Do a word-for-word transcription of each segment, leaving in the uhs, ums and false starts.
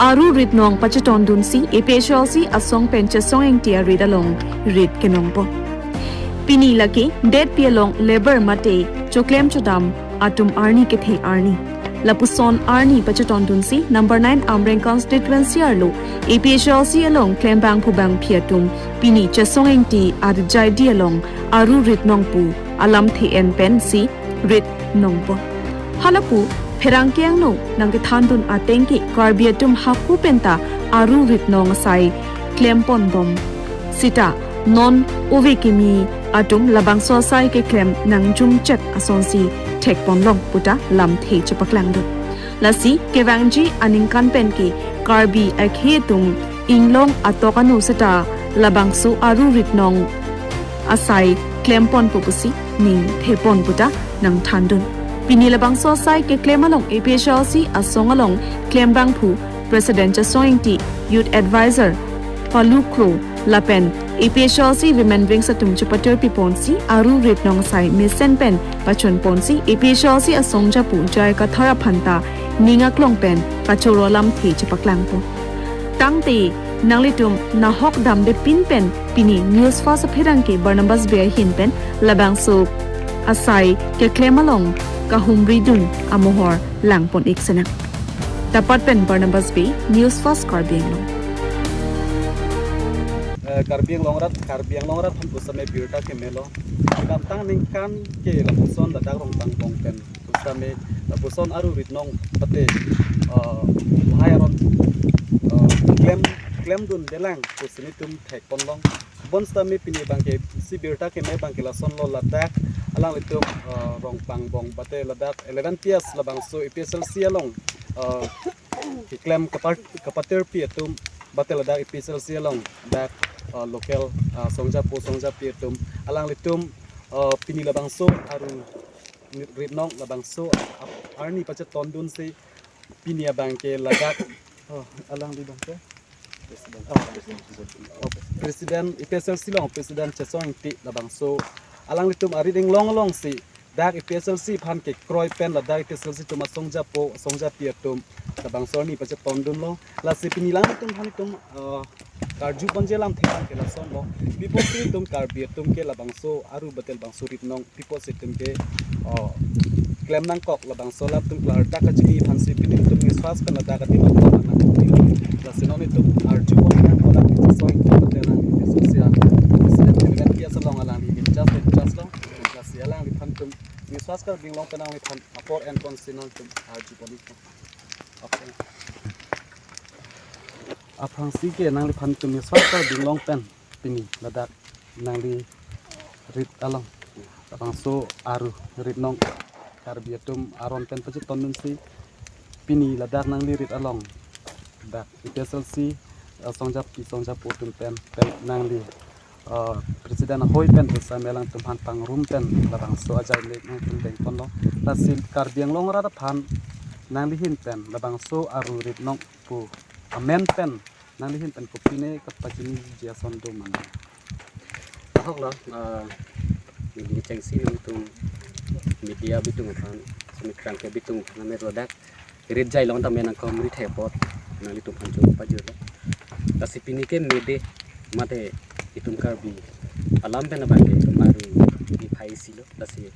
aru ritnong pachetondunsi A P H L C asong pen Chesong Engti arit along rit kenongpo. Pini lake detpi along labour mate choklem chodam atum arni kethe arni. Lapuson arni pachetondunsi number nine Amreng constituency arlo A P H L C along klembangphu bangphi atum pini Chesong Engti arit jaidi along aru ritnong pu alamthe en pensi rit nongpo. Halapu pherangke angno nangkethandun ateng ke Karbi atum hako penta aru ritnong asai klempon bom. Sita non ove kimi atum labangso asai keklem nangjumchet asonsi thekponlong puta lamthe chepaklangdun. Lasi kevangji aningkan pen ke Karbi akhei atum inglong atok anu seta labangso aru ritnong asai klemponpo pusi ning thepon puta nangthandun. Pini labangso asai keklem along A P H L C asong along klembangphu President Chesong Engti, Youth Advisor Palu Kro lapen A P H L C Women Wings atum chepatirpiponsi aru ritnong asai mesen pen pachunponsi A P H L C asong japu J I Kathar aphanta ning aklong pen kachoro alamthe chepaklangpo. Tangte nanglitum nahok damde pin pen pini News First apherangke Barnabas Bey ahin pen labangso asai keklem along kahumridun amohor langpon-ik sinang. Dapat pen Barnabas Bey, News First Karbi Anglong. Eh, Karbi Anglong arat, Karbi Anglong arat aphan pusitame birta kemelo. Kedamtang aningkan ke lapuson ladak Rongpangbong pen pusitame lapuson aru ritnong pate, eh, lahai aron, eh, klem, klemdundelang pusi nelitum thekponlong. Bonsitame pini abangke si birta keme abangke lasonlo, ladak alanglitum, eh, Rongpangbong pate ladak eleven P S labangso A P H L C along, eh, keklem kapar, kapatirpi atum pate ladak A P H L C along dak, eh, local, eh, songjapo songjapi atum alanglitum, eh, pini labangso aru ritnong labangso ap-, arni pachetondunsi pini abangke ladak, oh, alangli abangke President, oh, President A P H L C along President Chesong Engti labangso alanglitum arit inglong alongsi dak A P H L C aphan kekroi pen ladak A P H L C atum asongjapo songjapi atum labangso arni pachetondunlo. Lasi pini alanglitum aphan itum, eh, karjuponji alamthe abangke lasonlo. Pi apotsi itum Karbi atum ke labangso aru pate labangso ritnong pi apotsi itum ke, oh, klem nangkok, labangso alam itum klardak kachini aphansi pini itum News First pen ladak adim aphan nangkok. Lasi non itum arjupon nangkok, ladak Chesong Engti pate nang Chesong Engti President P S along alangli just, just lo. Lasi alangliphan itum News First Karbi Anglong pen alangliphan apor enponsi non itum arjupon-ik. Okay. Aphrangsi ke nangliphan itum News First Karbi Anglong pen pini ladak nangli rit along labangso aru ritnong Karbi atum aron pen pachetondunsi pini ladak nangli rit along dak A P H L C, eh, songjapi songjapo atum pen pen nangli, eh, President ahoi pen pusitame alangtum aphan pangrum pen labangso ajai mek nangtum dengponlo. Lasi Karbi Anglong arat aphan nangli ahin pen labangso aru ritnong pu amen pen nangli ahin pen kopine kapachiniji ason do ma? Ahok lo, ah, neli chengsi nangtum media bitung aphan, sumi krang ke bitung aphan, amet ladak rit jai long tame nangkehumri thepot nanglitum aphan choro pajirlo. Lasi pini ke mede mate itum Karbi alam pen abangke itum aru niphai isi lo. Lasi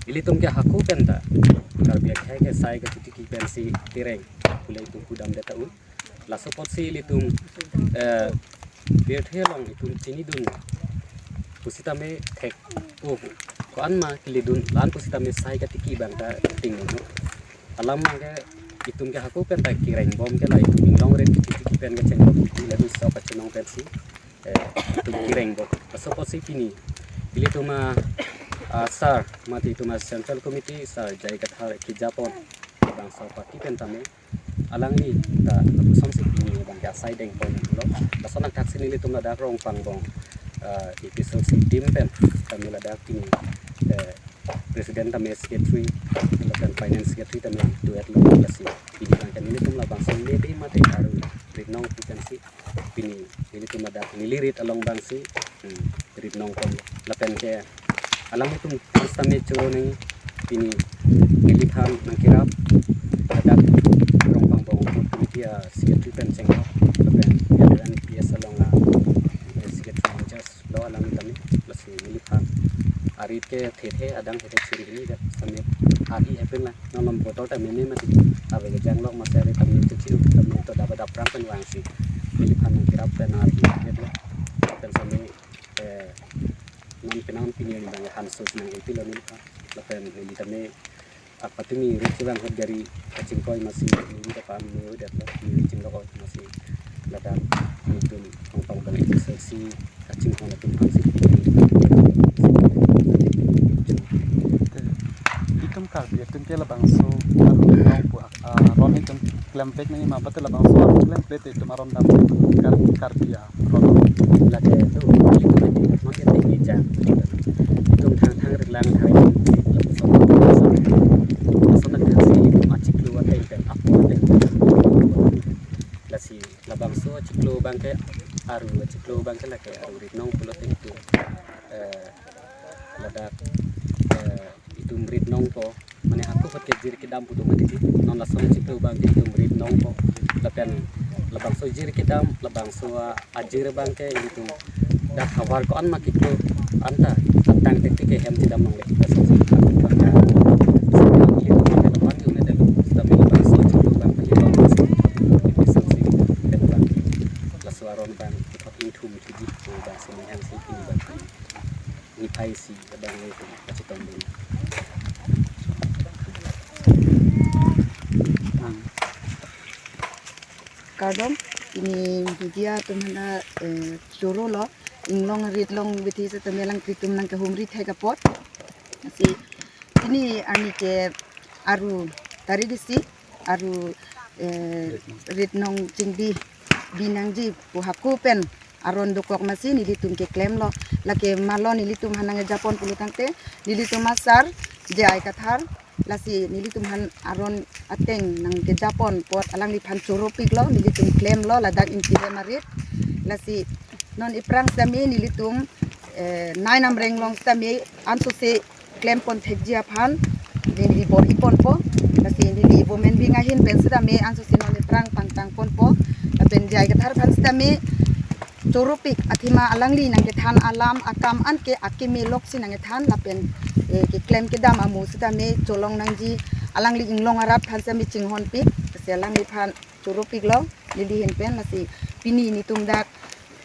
ilitum ke hako penta Karbi akhei ke sai katiki pensi kereng pule itum kudamde ta un. Laso apotsi ilitum, eh, birthe along itum chinidun pusitame thek, oh, ko-an ma kelidun la-an pusitame sai katiki abang ta tingno. Alam abangke itum ke hako penta kereng bom ke la itum inglong rit katiki pen kachengbom titi la dusok kachenong pensi, eh, itum kereng bom. Laso apotsi pini ilitum a, a sir mate itum a Central Committee sir J I Kathar kejapon bangso party pen tame alangli ta lapuson si pini abangke asai dengponlo. Lason angthak si nelitum ladak Rongpangbong, eh, A P H L C team pen tame ladak pini, eh, President tame Secretary lapen Finance Secretary tame duet lo. Lasi pini abangke nelitum labangso mede mate aru ritnong pu pensi pini nelitum ladak neli rit along abangsi, hmm, ritnong kom lapen ke alanglitum pusitame choro nangji pini neliphan nangkerap ladak Rongpangbong Committee a Secretary ke thethe adang thethe chiri hini dak sami arhi happen la non non botol ta meme mati. Ave ke janglok masi ave tamni tu chiu tamni to daba dap rang pen vangsi. Neliphan nangkerap pen arhi happen la. Pen sami, eh, non penang pini ni bang hanso sinang epilo neliphan. Lapen neli tame apatumi rit kevang hot gari kachingkoi masi neli ta pam neo det la neli chinglok oi masi ladak nelitum tong tong bang itu seksi kachingkoi latum pam si. Itum Karbi atum ke labangso aron nong pu, ah, aron itum klem pek nangji ma pate labangso aron klem pek itum aron dam kar Karbi aron. Lake tu itum ati mon ke tinggi jang. Itum thang thang rit lang thang itum ati lapuson lapuson lapuson lapuson si itum achiklo ateng pen apo ateng pen. Lasi labangso achiklo abang ke aru achiklo abang ke lake aru rit nong pulo ateng itum, eh, ladak, eh, itum rit nongpo mane hako hot ke jir kedam pu do mati non lason achiklo abang ke itum rit nongpo lapen labangso jir kedam labangso a ajir abang ke itum dak havar ko-an ma kiklo anta tang tek tek ke hem chedam longle. Lason si itum abang ke itum ke lapan ke unai delo tapi labangso achiklo abang ke itum ke lason si itum abang laso aron abang puthot ingthum chuji abang si menghang si itum abang. Niphai isi abang nelitum kachetongdun. Kardom, pini media atum aphan, eh, choro lo, inglong rit long bethi setame alangtum nangkehumri thek apot. Lasi pini arni ke aru tarik isi, aru, eh, rit nong chingdi bi nangji pu hako pen aron dokok masi nelitum keklem lo. Lake malo nelitum aphan nangkejapon pulo tangte nelitum asar J I Kathar, lasi nelitum aphan aron ateng nangkejapon apot alangliphan choropik lo, nelitum klem lo ladak Ingti hem arit. Lasi non iphrang sitame nelitum, eh, nine amreng along sitame ansose klem pon thekji aphan neli bor-i ponpo. Lasi neli women wing ahin pen sitame ansose non iphrang pangtang ponpo. Lapen J I Kathar aphan sitame choropik athema alangli nangkethan alam akam anke akeme lok si nangkethan lapen, eh, keklem kedam amo sitame cholong nangji alangli inglong arat aphan sitame chinghonpik. Lasi alangliphan choropik lo neli ahin pen. Lasi pini nelitum dak,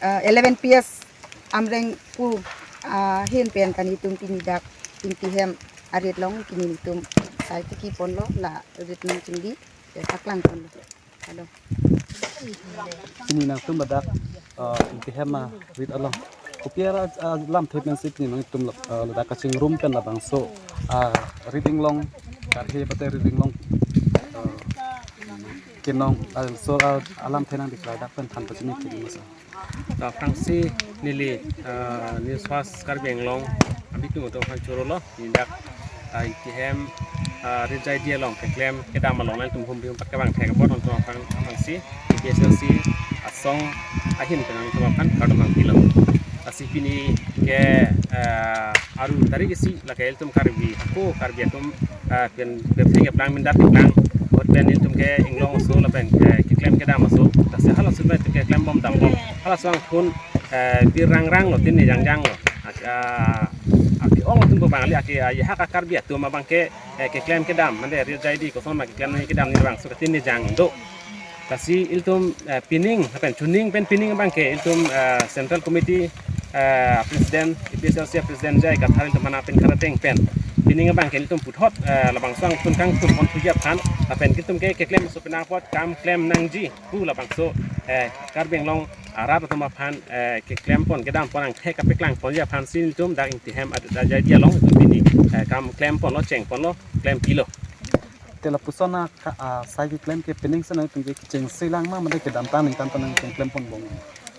eh, eleven P S amreng pu, ah, ahin pen ta nelitum pini dak Ingti hem arit along pini nelitum sai tiki ponlo la rit nong chingdi, eh, paklang ponlo. Halo. Pini nangtum ladak, eh, Ingti hem arit along kopi ara, eh, lamthe pensi pini nangtum lak-, eh, ladak kachingrum pen labangso, eh, rit inglong karhe pate rit inglong, eh, kenong, eh, so, eh, alamthe nangdeklar dak pen than pachini thek masa. Ta aphrangsi neli, ah, News First Karbi Anglong abitung atum aphan choro lo, neli dak, ah, Ingti hem, ah, Rit J I D along keklem kedam along nangtum humri humpat kevang thek apot nangtum aphan aphrangsi A P H L C asong ahin pen nangtum aphan kardom nangpilo. Lasi pini ke, ah, aru tarik isi lake ilitum Karbi hako Karbi atum, ah, pen pen theng keplang mindat keplang. Ahut pen ilitum ke inglong aso lapen, eh, keklem kedam aso. Lasi halaso pen keklem bom dam bom. Halaso angthun, eh, bir rang rang lo, tin ni jang jang lo. Ak-, ah, ake-ong atum abang kali ake, ah, ya hak a Karbi atum abang ke, eh, keklem kedam mane Rit J I D koson ma keklem nangji kedam ni bangso ke tin ni jang do. Lasi ilitum, eh, pining, lapen chuning pen pining abang ke ilitum, eh, Central Committee, eh, President, A P H L C President J I Kathar ilitum aphan pen kara teng pen. Pining abang ke ilitum puthot, eh, labangso angthun kangthum pon thuji aphan, lapen ilitum ke keklem aso penang apot kam klem nangji pu labangso, eh, Karbi Anglong arat atum aphan, eh, keklem pon kedam pon angthek kapeklang ponji aphansi ilitum dak Ingti hem ad-, ad-, J I D along ilitum pini, eh, kam klem ponlo cheng ponlo klem pilo. Te lapuson a ka, a, sai keklem ke pining si nangtum ke kechengsi lang ma mate kedamtang aningkan ta nangtum klem pon bom?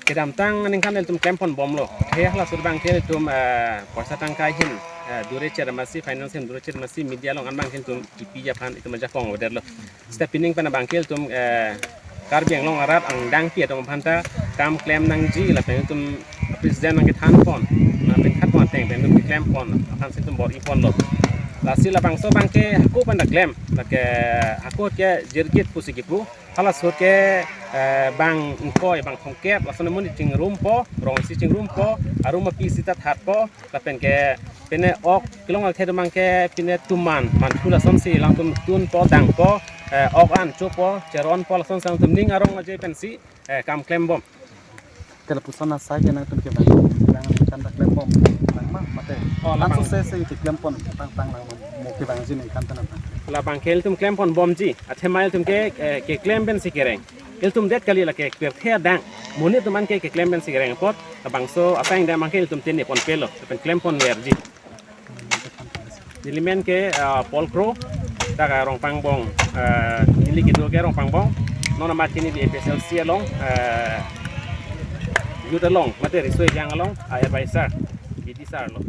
Kedamtang aningkan ilitum klem pon bomlo. He halaso abang ke ilitum, eh, poisa tangka ahin, eh, dure cher masi finance ahin dure cher masi media along an abang ke ilitum kipiji aphan itum ajakong avedetlo. Seta pining pen abang ke ilitum, eh, Karbi Anglong arat angdengpi atum aphan ta kam klem nangji lapen ilitum President nangkethan pon, nangpekhat pon ateng pen ilitum keklem pon aphansi ilitum bor-i ponlo. Lasi labangso abang ke hako pen ta klem, lake hako ke jirkit pusi kipu, halaso ke, eh, bang ingkoi bang thomkep, lason amonit chingrumpo, rong isi chingrumpo, arum api isi ta thatpo, lapen ke Pine ok kelong akhei atum abangke pine tuman, manphu lasonsi alangtum tunpo, dangpo, eh, ok an chopo, cheronpo, lasonsi alangtum ning arong aje pensi, eh, kam klembom. Te lapuson asai ke nangtum kevang, nangtum ningkan ta klembom nang ma, mate? Oh, labang. Langsung se se keklempon tangtang lang mo kevangji ningkan ta nang. Labang ke ilitum klemponbomji, athema ilitum ke, eh, keklem pensi kereng. Ilitum det kali, lake pirthe adang monit atum an ke keklem pensi kereng apot, labangso asai angdeng abangke ilitum tene ponpelo, pen klemponverji. Neli men ke, ah, Paul Kro, dak Rongpangbong, ah, neli kedo ke Rongpangbong. Non amat ke neli A P H L C along, ah, youth along, mate riso ejang along, ah, advisor, B D sir lo.